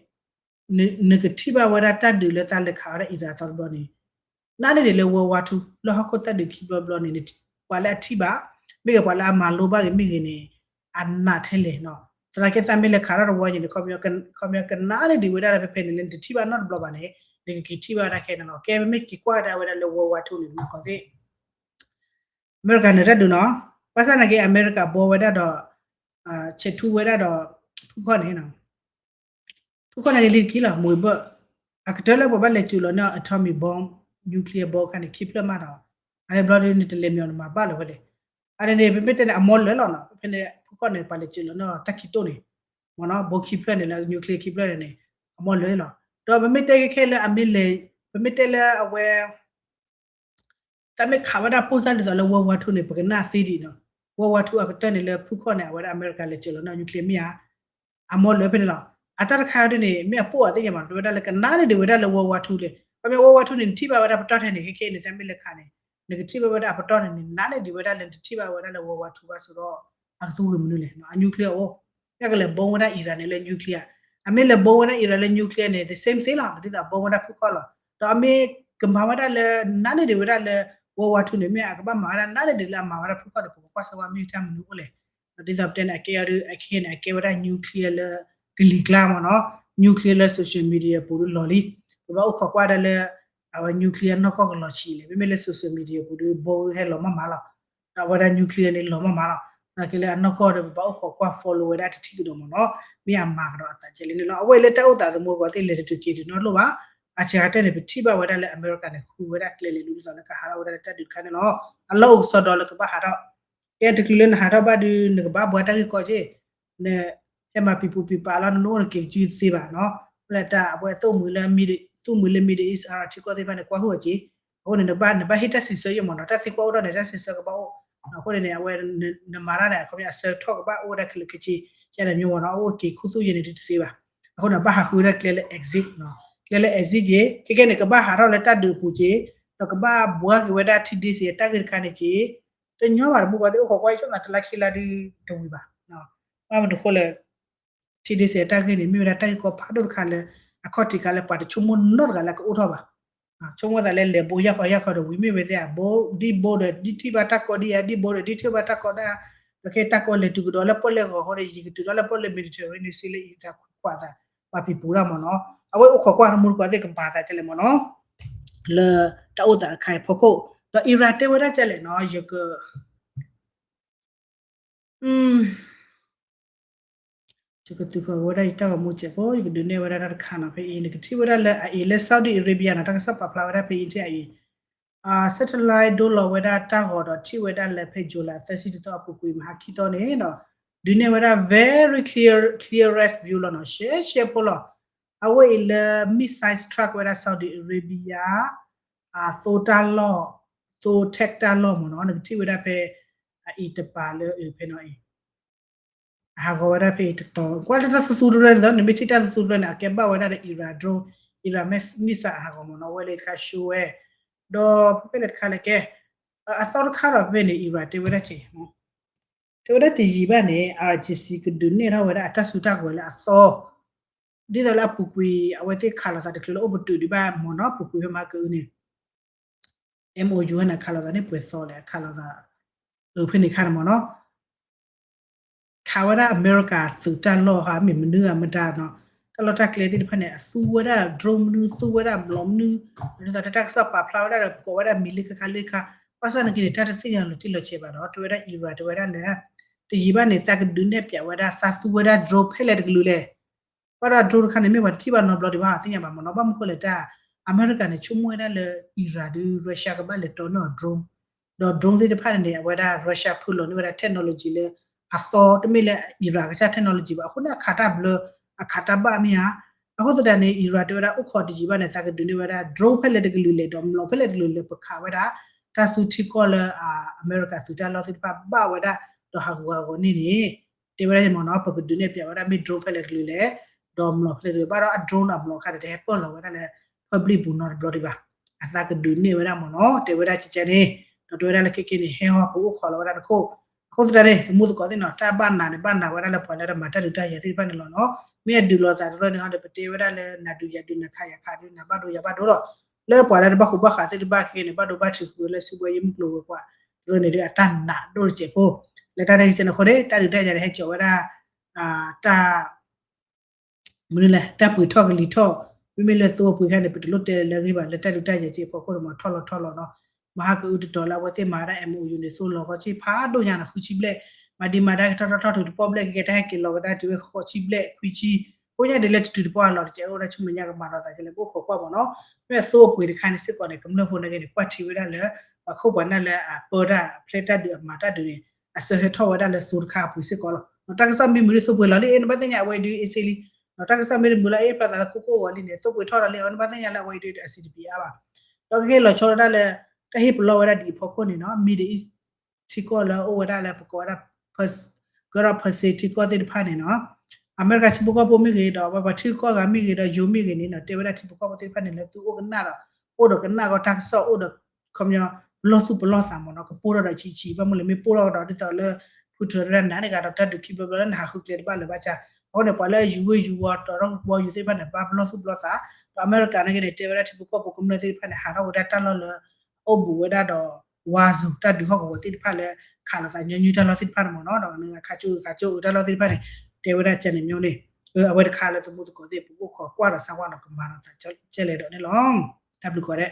နကထံၣ်ဘၣ်ဝဲဒၣ်တၢ်ဒုးလၢသးလဲၤခးဝဲဒၣ် Iran အသီတဘျီန့ၣ် နးန့ၢ်ဒံးလၢ World War Two လၢဟီၣ်ခိၣ်သၢဒုးခံဘျီဘျီန့ၣ် ပှၤလၢအထံၣ်ဘၣ် မ့ၢ်ဂ့ၤ ပှၤလၢအမၤလိဘၣ်ဂ့ၤမ့ၢ်ဂ့ၤန့ၣ် အနးထဲလဲၣ်နီၤ. သနာ်က့ သးမ့ၢ်လဲၤခးထီၣ်တဝီန့ၣ် ခီပညီကနးန့ၢ်ဒံးဝဲဒၣ်လၢဖဲဖဲန့ၣ်လၢနတထံၣ်ဘၣ်နီတဘျီဘၣ်န့ၣ် နကက့ၤထံၣ်ဘၣ်ဝဲဒၣ်ခဲန့ၣ်လီၤ. ကဲ ပမ့ၢ်က့ၤကွၢ်ကဒါဝဲဒၣ်လၢ World War Two န့ၣ် မ့ၢ်ကီးသ့ၣ် အမဲရကၤန့ၣ်တၢ်ဒုးနီၤ, ဘၣ်ဆၣ်သနာ်က့ အမဲရကၤဘှီဝဲဒၣ်ဒီး ဆဲးထူဝဲဒၣ်ဒီး ဖုခီၣ်န့ၣ် ဖုခီၣ်န့ၣ်လံတက့ၢ်လီၤ မိၢ်ဘၢၣ် အကတၢၢ်လၢပှၤဘၣ်လဲၤစၢၤလီၤန့ၢ် atomic bomb, nuclear bomb ခါန့ၣ် ခံဖျၢၣ်မးဒီး အန့ၣ်ဘျီဒုးန့ၣ် တလဲၤမ့ၢ်အီၤနမၤဘၣ်လၢၤဝဲလဲၣ်. အန့ၣ်န့ၣ် ပမ့ၢ်တဲန့ၣ် အမီလၢာ်လီၤနီၤ, ဖဲန့ၣ် ဖုခီၣ်န့ၣ် ပှၤလဲၤစၢၤလီၤန့ၢ်တၢ်ခံတိၢ်န့ၣ် မ့ၢ်နီၤ bomb ခံဖျၢၣ်န့ၣ်လၢ nuclear ခံဖျၢၣ်န့ၣ်န့ၣ် အမီလၢာ်လီၤ. ဒီးပမ့ၢ်တဲခဲခဲလၢအမ့ၢ်လဲၤ ပမ့ၢ်တဲလၢအဝဲ တၢ်မ့ၢ်ခးဝဲဒၣ်ပိၢ်စၢ်ဒ်သိးလၢ World War Two န့ၣ် ပကနၣ်သ့ဒံးနီၤ, World War Two အကတၢၢ်န့ၣ်လၢဖုခီၣ်န့ၣ် အဝဲဒၣ်အမဲရကၤလဲၤစၢၤလီၤန့ၢ် nuclear မ့ၢ်ဧါ, အမီလၢာ်ဖဲန့ၣ်လီၤ. အတၢ်တခါဒ်န့ၣ် မ့ၢ်အပိၢ်အသ့ၣ်ညါမး တဲဝဲဒၣ်လၢကနးန့ၢ်ဒံးဝဲဒၣ်လၢ World War Two လဲၣ်. ခီပညီ World War Two န့ၣ် နထံၣ်ဘၣ်ဝဲဒၣ်ပတီၢ်ထဲန့ၣ် ခဲခဲအံၤန့ၣ် တၢ်မ့ၢ်လဲၤခးန့ၣ် နကထံၣ်ဘၣ်ဝဲဒၣ်အပတီၢ်န့ၣ်န့ၣ် နးန့ၢ်ဒံးဝဲဒၣ်လၢနတထံၣ်ဘၣ်ဝဲဒၣ်လၢ World War Two ဘၣ်ဆိဒီး အကသူဝံၤမနုၤလဲၣ် အ nuclear အိၣ် ယကလဲၤ bomb ဝဲဒၣ် Iran န့ၣ်လၢ nuclear, အမ့ၢ်လဲၤ bomb ဝဲဒၣ် Iran လၢ nuclear န့ၣ် the same thing လီၤ, ဒ်သိး bomb ဝဲဒၣ်ဖုခီၣ်လီၤ. ဒီးအမ့ၢ်ကမၤဝဲဒၣ်လၢ နးန့ၢ်ဒံးဝဲဒၣ်လၢ World War Two န့ၣ် မ့ၢ်အကဘၣ်မၤဝဲဒၣ် နးန့ၢ်ဒံးလၢအမၤဝဲဒၣ်ဖုခီၣ်န့ၣ် ပကကွၢ်စၢၤဝဲမ့ၢ်တၢ်မနုၤအိၣ်လဲၣ်. ဒ်သိးပတဲန့ၣ် အကဲအီၤဒုး အခဲန့ၣ် အကဲဝဲဒၣ် nuclear လၢကလံၤကျါမ့ၢ်နီၤ, nuclear လၢ social media ပူၤဒုးလီၤလံ. ပဘၣ်အိၣ်ခိးကွၢ်ဒၣ်လၢ အဝဲ nuclear နီၢ်ကီၢ်ကလီၤဆံးလဲၣ်, မ့မ့ၢ်လၢ social media ပူၤဒုး bomb ဟဲလီၤမးမးလီၤ. ဒီးအဝဲဒၣ် nuclear န့ၣ် လီၤမးမးလီၤ. သနာ်က့လၢအနီၢ်ကီၢ်ဒီး ပဘၣ်အိၣ်ခိးကွၢ် follow ဝဲဒၣ်တထံၣ်ကဒီးမ့ၢ်နီၤ, မ့ၢ်အမၤကဒီးအသးကဲလဲၣ်န့ၣ်လီၤ. အဝဲလၢတၢ်အိၣ်သးသမူပှၤသ့ၣ်လဲၤတတုၤက့ၤတုၤနီတလိၣ်ဘၣ်. အစှၤကတၢၢ်န့ၣ် ပထံၣ်ဘၣ်ဝဲဒၣ်လၢအမဲရကၤန့ၣ် ဃုဝဲဒၣ်ကျဲလဲၤလူၤဒ်သိးလၢကဟးထီၣ်ဝဲဒၣ်လၢတၢ်ဒုးတခါန့ၣ်လီၤ. အလီၢ်အိၣ်ကစီဒီလၢကဘၣ်ဟးထီၣ် ကဲတချုးလၢနဟးထီၣ်ဘၣ်ဒုး နကဘၣ်ဘှါတၢ်ဂ့ၢ်ကီက့ၢ်, နဟဲမၤပံၤပူၤပံၤပာ်လီၤ နနအိၣ်နက့ၤကစုသ့ဘၣ်နီၤ. လၢတၢ်အဝဲသိၣ်မှံၤလၢ Mid-, သိၣ်မှံၤလၢ Middle East အထံကီၢ်သ့ၣ်တဖၣ်န့ၣ် ကွၢ်ဟုၣ်အီၤက့ၢ်. အဃိန့ၣ် နဘၣ် နဘၣ်ဟ့ၣ်တၢ်စံးဆၢယဲၢ်မ့ၢ်နီၤ, တၢ်သံကွၢ်အိၣ်ထီၣ်န့ၣ် တၢ်စံးဆၢကဘၣ်အိၣ်. အဃိန့ၣ်န့ၣ် အဝဲ နမၤတၢ်န့ၣ် အခီပညီအဆၢထီၣ်ကဘၣ်အိၣ်ဝဲဒၣ်ခဲလၢာ်ခဲဆ့, ကန့ၣ်မ့ၢ်မ့ၢ်နီၤ အအိၣ်က့ၤခူသူၣ်ယဲၢ်န့ၣ် တသ့ဘၣ်. အဃိန့ၣ် ဘၣ်ဟးဃုဝဲဒၣ်ကျဲလၢ exit နီၤ, ကျဲလၢ exit က့ၢ်, ခဲကဲန့ၣ် ကဘၣ်ဟးထီၣ်လၢတၢ်ဒုးအပူၤက့ၢ်, ဒီးကဘၣ်ဘှါက့ၤဝဲဒၣ်ထံဒ့စ့အတၢ်ဂ့ၢ်တခါန့ၣ်က့ၢ်. တညီဘၣ်တမူပှၤသ့ၣ်အိၣ်ခိးကွၢ် ယဆိကမိၣ်သးတလါခံလါဒုးတဝံၤဘၣ်. ဘၣ်မနုၤဃိလဲၣ် ထံဒ့စ့အတၢ်ဂ့ၢ်န့ၣ် မ့ၢ်ဝဲဒၣ်တၢ်ဂ့ၢ်ကီဖးဒိၣ်တခါလၢ အခီၣ်ထံးခါလၢပှၤတဆိကမိၣ်နီတဂၤလၢအကအိၣ်ထီၣ်ဘၣ်. ဆိကမိၣ်သးလၢလဲၤဘိယၢ်ခီယၢ်ခီဒီးဝံၤမ့ၢ်ဝဲသ့ၣ်အဘိ ဒ်ဘိဒီးဒ်ထံၣ်ဘၣ်တၢ်ကီဒ်ယၤ ဒ်ဘိဒီးဒ်ထံၣ်ဘၣ်တၢ်ကီဒၣ်, ဒီးခဲတၢ်ကီလဲၤတုၤကဒီးလၢပီၣ်လဲၣ်ဂီၤဃီဒီး ယံၤကတုၤထီၣ်လၢပီၣ်လဲၣ် Mediterranean Sea လၢအံၤတၢ်ခွံခွါသး ပှၤပံၤပူၤဒၣ်မ့ၢ်နီၤ. အဝဲအိၣ်ခိးကွၢ်တမူတပှၤသ့ၣ်ကမၤသးကဲလဲၣ်မ့ၢ်နီၤ, လၢတၢ်အိၣ်သးတခါအံၤဖီခိၣ်, ဒီး Iran တဲဝဲဒၣ်ကဲလဲၣ်နီၤ ယက ယကသုးဃီၤဝဲဒၣ်ယတၢ်ဂီၤမူစဲးဖိ ယကဒုးနဲၣ်ဝဲဒၣ်တၢ်တခါနီၤ ဖဲအံၤ နကထံၣ်ဝဲဒၣ်လၢအအံၤလၢ Saudi Arabia နီၤ တၢ်ကစီၣ်ပာ်ဖျါဝဲဒၣ်ဖဲအံၤ ထံၣ်အံၤ satellite ဒိလီၤဝဲဒၣ်တၢ်ဂီၤဒီးထံၣ်ဝဲဒၣ်လၢဖဲ July သၢဆံတသီအပူၤကွံာ် မဟါခံသီန့ၣ်ဒီး ဒုးနဲၣ်ဝဲဒၣ် very clear, clearest view လီၤနီၤ ရှဲရှဲဖိလီၤ. အဝဲအံၤလၢ missile strike ဝဲဒၣ် Saudi Arabia အသိတၢ်လီၢ်, သိ tank တၢ်လီၢ်မ့ၢ်နီၤ နကထံၣ်ဝဲဒၣ်ဖဲ အအံၤတပၤလၢအဖဲနီၤအံၤ အဟးဂီၤဝဲဒၣ်ဖဲအံၤတတီၤ ကွၢ်လၢတၢ်သူသူတရဲၣ်န့ၣ် နမ့ၢ်ထံၣ်တၢ်သူသူတရဲၣ်န့ၣ် အကဲဘၣ်ဝဲဒၣ်ဒီး Iran drone, Iran missile အဟးဂီၤမ့ၢ်နီၤ အဝဲလၢတခါ show ဝဲ, ဒီးဖဲဖဲလဲၣ်တခါလဲၣ်ကဲ, အသီတခါဒီးဖဲန့ၣ် Iran တဲဝဲဒၣ်က့ၤ တဲဝဲဒၣ်တယံာ်ဘၣ်န့ၣ် IRGC ကဒုးနဲၣ်ထီၣ်ဝဲဒၣ်အတၢ်စုတၢ်ကဝဲၤလၢအသီ, ဒ်သိးလၢအပူၤကွံာ် အဝဲသ့ၣ်ခးလိာ်သးတချုးလၢအိၣ်ပတုာ်ဒံးဘၣ်မ့ၢ်နီၤ ပူၤကွံာ်ဖဲမဟါကအုန့ၣ် MOU န့ၣ် ခးလိာ်သးန့ၣ်ပှဲၤသီလဲၣ် ခးလိာ်သး အဖဲန့ၣ်ခါန့ၣ်မ့ၢ်နီၤ ခးဝဲဒၣ်အမဲရကၤသုးတၢ်လီၢ်ဟါ မ့ၢ်မနုၤအမတၤနီၤ တၢ်လီၢ်တၢ်ကျဲသ့ၣ်တဖၣ်န့ၣ် အသူဝဲဒၣ် drone မနုၤ သူဝဲဒၣ်မျိာ်မနုၤ ဒ်သိးတၢ်ကစီၣ်ပာ်ဖျါဝဲဒၣ်ဒီး ကိးဝဲဒၣ်မံၤလၢခါခါလၢခါ ဘၣ်ဆၣ်နာ်က့န့ၣ် တၢ်တသ့ၣ်ညါလီၤတံၢ်လီၤဆဲးဘၣ်ဒီး တဲဝဲဒၣ် Iran တဲဝဲဒၣ်လၢ တယံာ်ဘၣ်န့ၣ် သးကဒုးနဲၣ်ပၠးဝဲဒၣ် သးသူဝဲဒၣ် drone ဖဲလဲၣ်တကလုာ်လဲၣ် ဘၣ်ဒီး drone တခါန့ၣ် မ့ၢ်ပှၤတထံၣ်ဘၣ်နီတဘျီဒံးဘၣ် သ့ၣ်ညါဘၣ်မ့ၢ်နီၤ ဘၣ်မနုၤဃိလဲၣ်တၢ် အမဲရကၤန့ၣ် ဆိကမိၣ်ဝဲဒၣ်လၢ Iran ဒီး Russia ကဘၣ်လဲၤတီန့ၢ်အီၤ drone ဒီး drone သ့ၣ်တဖၣ်န့ၣ်န့ၣ် အဝဲဒၣ် Russia ဖုလီၤန့ၢ်ဝဲဒၣ် technology လၢအသီ တမ့ၢ်လၢ Iran ကစၢ် technology ဘၣ် အဃိန့ၣ် အခးတၢ်ဘျၢ အခးတၢ်ဘၣ်မ့ၢ်ဧါ အဃိသတးန့ၣ် Iran တဲဝဲဒၣ်အိၣ်ခိးတယံာ်ဘၣ်န့ၣ် သးကဒုးန့ၢ်ဝဲဒၣ် drone ဖဲလဲၣ်တကလုာ်လဲၣ် ဒီးမျိာ်ဖဲလဲၣ်တကလုာ်လဲၣ် ပခးဝဲဒၣ် တၢ်စုထံကီၢ်လၢ အမဲရကၤသုးတၢ်လီၢ်သ့ၣ်တဖၣ်ဘၣ်ဝဲဒၣ် ဒီးဟးဂူာ်ဟးဂီၤန့ၢ်န့ၣ် တဲဝဲဒၣ်မ့ၢ်နီၤ ပကဒုးနဲၣ်ပၠးဝဲဒၣ်မ့ၢ် drone ဖဲလဲၣ်တကလုာ်လဲၣ် ဒီးမျိာ်ဖဲလဲၣ်တကလုာ် ဘၣ်ဒီးအ drone ဒီးမျိာ်အခါန့ၣ် တဟဲပၢၢ်လီၤဝဲဒၣ်လၢ public ပူၤနီတဘျီဒံးဘၣ် အသးကဒုးနဲၣ်ဝဲဒၣ်မ့ၢ်နီၤ တဲဝဲဒၣ်ကကဲန့ၣ် ဒီးတဲဝဲဒၣ်လၢခဲကဲန့ၣ် ဟဲဟီၣ်ကအိၣ်ခိးလီၤဝဲဒၣ်တခိၣ် အဃိသတးန့ၣ် သမူသကိးသ့ၣ်နီၤ တၢ်ဘၣ်နးန့ၣ် ဘၣ်နးဝဲဒၣ်လၢပှၤလၢတမၤတၢ်ဒုးတၢ်ယၤသ့ၣ်တဖၣ်န့ၣ်လီၤနီၤ မ့ၢ်အဒုးလိာ်သးတရၢန့ၣ်ဟီဒီး ပတဲဝဲဒၣ်လၢနၤဒုးယၤဒုးနၤခးယၤခးဒုး နၤဘၣ်ဒိယၤဘၣ်ဒိလီၤ လၢပှၤလၢတဘၣ်ဃူဘၣ်ဃးသ့ၣ်တဖၣ်ခဲအံၤန့ၣ် ဘၣ်ဒိဘၣ်ထံးဃုာ်လၢစုကဝဲၤယ့ၣ်မုၢ်ကျိၤဝဲၤကွာ်တရၢန့ၣ်ဒီး အတၢ်နာ်ဒိၣ်တစဲးဖိ လၢတၢ်န့ၣ်ကဲန့ၣ်အဃိန့ၣ် တၢ်ဒုးတၢ်ယၤန့ၣ် ဟဲကၠီၤဝဲဒၣ် တၢ် မနုၤလဲၣ် တၢ်ပှ့ၤထီၣ်ကလံၤထီၣ် မ့မ့ၢ်လၢသိအပှ့ၤခါန့ၣ် ပတလိၣ်တဲလၢအဂ့ၢ်ဘၣ် လၢတၢ်ဒုးတၢ်ယၤကဲအဖီခိၣ်န့ၣ် မ့ၢ်ထီၣ်လီၤထီၣ်လီၤနီၤ မဟါကအုတတီၤလၢအဝဲသ့ၣ်မၤဝဲဒၣ် MOU န့ၣ် သိလီၤဂီၢ်ဆံဖးဒိၣ်ညါနီၤ ဃုဆံဘျဲၣ် မၤဒံးမၤဒါကထီၣ်ထီၣ်ထီၣ်ထုးတပီၢ်ဘျဲၣ် ကကဲတၢ်ဟဲက့ၤလီၤကဒါတုၤဝဲဃိးဆံဘျဲၣ် ခွံဆံ ကိးညါဒ်လၢတထုးတပီၢ်အလီၢ်တကဲ အိၣ်ဒၣ်ဆူမဲာ်ညါကမၤဒီးသးကဲလဲၣ် ပအိၣ်ခိးကွၢ်မ့ၢ်နီၤ မ့ၢ်အသိအပှ့ၤတခါန့ၣ်စ့ၢ်ကီးန့ၣ် ကမျၢၢ်ဖိန့ၣ်ဂ့ၤန့ၣ် ကွၢ်ထံဝဲဒၣ်လၢ ပှၤခိၣ်ပှၤနၢ်လၢအပၢတၢ်ဖျဲးတၢ်ဒုးအမၤတၢ်ဒုးန့ၣ် အစၢဟဲထီၣ်ဝဲဒၣ်လၢသိတခါအပှ့ၤစ့ၢ်ကီးလီၤ. တၢ်ကစီၣ်မ့ၢ်မနုၤသိပှ့ၤလီၤလံ နဘၣ်သ့ၣ်ညါအဝဲအံၤဒုးအ့ၣ်စ့လံ တၢ်ကစီၣ်မ့ၢ်တမုာ်လၢအ့ၣ်ဖျါသးလၢကိၢ်ကိၢ်ဂီၤလံန့ၣ် သိပှ့ၤထီၣ်လီၤလံ အဝဲနဘၣ်သ့ၣ်ညါလၢအဝဲအံၤဒုးအစံးတပံၤအါဘၣ် ဒီးကဟ့ၣ်လီၤဆီဒၣ်တၢ်လၢ တၢ်ဟ့ၣ်ပလီၢ်ဝဲဒၣ်ဒ်အံၤအဖီခိၣ်န့ၣ်နီၤ Middle East ထံကီၢ်လၢအအိၣ်ဝဲဒၣ်လၢပကိးဝဲဒၣ် ကဲထီၣ် Persian ထံကီၢ်သ့ၣ်တဖၣ်န့ၣ်နီၤ အမဲရကၤထံဖိကီၢ်ဖိမ့ၢ်ဂ့ၤဒီး ပှၤထံကီၢ်ဂၤမ့ၢ်ဂ့ၤဒီး ယိၤမ့ၢ်ဂ့ၤန့ၣ်နီၤ တဲဝဲဒၣ်ထံဖိကီၢ်ဖိသ့ၣ်တဖၣ်န့ၣ် လၢသုအိၣ်ကနၣ်ဒီး အိၣ်ဒီးကနၣ်ကီတၢ်ကစီၣ် အိၣ်ဒီး ခီပညီ ပလီၢ်သူၣ်ပလီၢ်သးမ့ၢ်နီၤ ကပိၢ်ထီၣ်ဒီးဆံးဆံး ဘၣ်မနုၤလဲၣ် မ့ၢ်ပိၢ်ထီၣ်ဒီးဒ်သိးလၢ ဖုထၢရၢနၤန့ၣ်ဂ့ၤဒီး တၢ်ဒုးခံဘျီဘျီလၢနဟးဃုကျဲတဘၣ်လၢၤဘၣ်ဆၣ် အဃိန့ၣ် ပှၤလၢယူၤဝ့ၢ်ယူၤဝီၤ တီၤထီၣ်ကဘီယူၤသ့ၣ်တဖၣ်န့ၣ် ဘၣ်ပလီၢ်သူၣ်ပလီၢ်သး ဒီးအမဲရကၤန့ၣ်ဂ့ၤန့ၣ် တဲဝဲဒၣ်ထံဖိကီၢ်ဖိကမျၢၢ်သ့ၣ်တဖၣ်န့ၣ် ဟးထီၣ်ဝဲဒၣ်တၢ်လီၢ်လၢ အိၣ်ဘူးဝဲဒၣ်ဒီး war zone တၢ်ဒုးဟီၣ်ကဝီၤသ့ၣ်တဖၣ်လၢ ခးလိာ်သးညီနုၢ်တၢ်လီၢ်သ့ၣ်တဖၣ်န့ၣ်မ့ၢ်နီၤ ဒီးခးကၠိခးကၠိအတၢ်လီၢ်သ့ၣ်တဖၣ်န့ၣ် တဲဝဲဒၣ်ကဲန့ၣ်မ့ၢ်န့ၣ် အဝဲတခါလၢသမူသကိးသ့ၣ် ပအိၣ်ခိးကွၢ်ဒီးစးဝါလီၤကမၤဒီးသးကဲလဲၣ်ဒီးန့ၣ်လီၤ. တၢ်ဘျုးကိးဂၤဒဲး